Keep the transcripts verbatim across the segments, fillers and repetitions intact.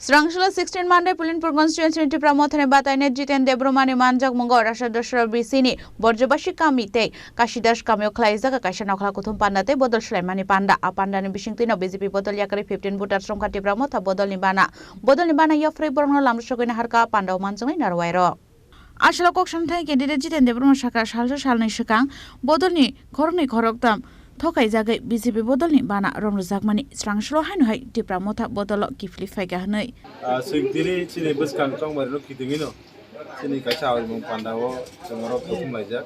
Srangshilo sixteen Mandai Pulinpur constituency ni Tipra Mothani batainai Jiten Debbarma ni manjak mungo Rasa Dosra B C ni Borjobasi kami tei Kasidas kamio khlaijak kaisa nokhla kuthum panda tei bodol swlaimani panda. A panda ni bisingtwi no B J P bodol yakarwi fifteen voters romkha Tipra Motha bodol ni bana. Bodol ni bana yapharwi borokno lamsogwi naharkha panda o manjaknai narwai rok. Aswk kok santhai candidate Jiten Debbarma sakha salsa salnwi swkang bodolni khoroknwi khoroktham thokaijagwi B J P bodolni bana romrwjakmani srangshilo haino hai Tipra Motha bodolo kiphilwi phaikha hwnwi. Ah, chwng tini chini bwskang chongmarino kitingino chini kaisa awimung pandao chwng oro kuthum laijak.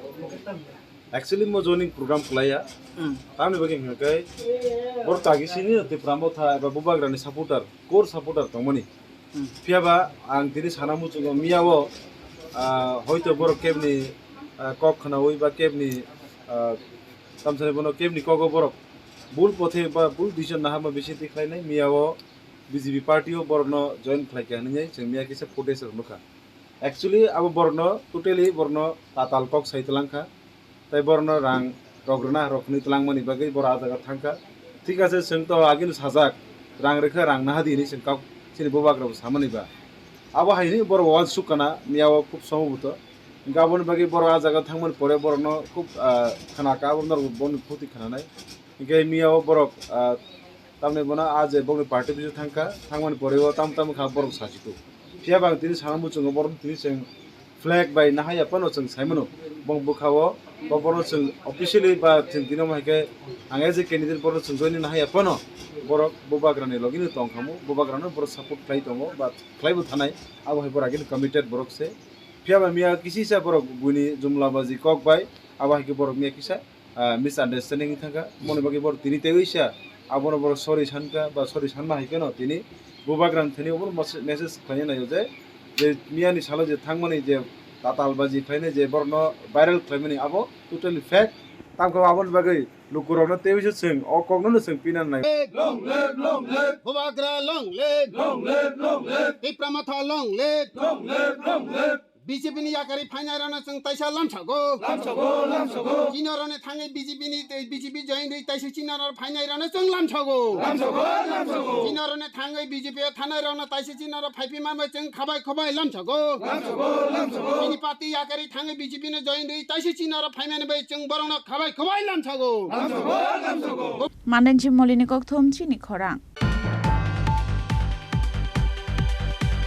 Actually, mo joining program khlaiya. Hmm. Tamni bagwi hwnkhe, bor tagi sini Tipra Motha eba Bubagrani supporter, core supporter tongmani. Hmm. Phiyaba ang tini sana muchungo miyao, ah, hoito borok kebni, ah, kok khnaui ba kebni, ah, tamsani bono kebni kogo borok bul pothe ba bul decision naharma bisingtwi khlainai miyao B J P party o borokno join khlaikha hwnwi chwng miya kisa footage rok nukha. Actually, abo borokno totally borokno tatal kok sai twlangkha. Tei borokno rang rok rwna rok hwnwi twlangmani bagwi borok ah jaga thangkha. Thik ase, chwng to agini sajak, rang rwkha, rang naha di hwnwi chwng kok chini bubagrabo samani ba. Abo hai hwnwi borok uansuk kana miyao khub somobuto. Hwnkhe aboni bagwi borok ah jaga thangmani pore borokno khub, ah, khana ka, abo norok boni phuti khananai. Hwnkhe miyao borok, ah, tamni bono ah je bokni party bisingo thangkha, thangmani pore o tam tam kha borok sachiko. Phiya ba ang tini sana muchungo borok tini chwng flag bai nahaya phano chwng saimano. Bong bwkhao bo borok chwng officially ba chwng tini omo hai khe ang as a candidate borok chwng join nahaya phano borok bubagrani logino tongkhamu, bubagrano borok support khlai tongo ba khlaibo thanai, abo hai borok agini committed borok se. Phiya ba miya kisisa borok buini jumla baji kok bai abo hai khe borok miya kisa ah, misunderstanding wngwi thangkha. Moni bagwi borok tini tei wisa abono borok sorry sankha ba sorry sanma hai kheno tini bubagrani thani obono mos-, message khlaina naio je, je miyani salo je thangmani je tatal baji khlainai je borokno viral khlaimani abo totally fake. Tamkhe aboni bagwi lukurokno tei wisa chwng o kokno no chwng pina nai. Long live, long live. Bubagra long live. Long live, long live. Tipra Motha long live. Long live, long live. B J P ni yakarwi phainai rokno chwng taisa lamsago. Lamsago, lamsago. Chini oroni thangwi B J P ni tei B J P join rwi taisa chini oro phainai rokno chwng lamsago. Lamsago, lamsago. Chini oroni thangwi B J P o thanai rokno taisa chini oro phaiphima bai chwng khabai khobai lamsago. Lamsago, lamsago. Chini party yakarwi thangwi B J P no join rwi taisa chini oro phaimani bai chwng borokno khabai khobai lamsago. Lamsago, lamsago. Mandensi Molini kokthum chini khorang.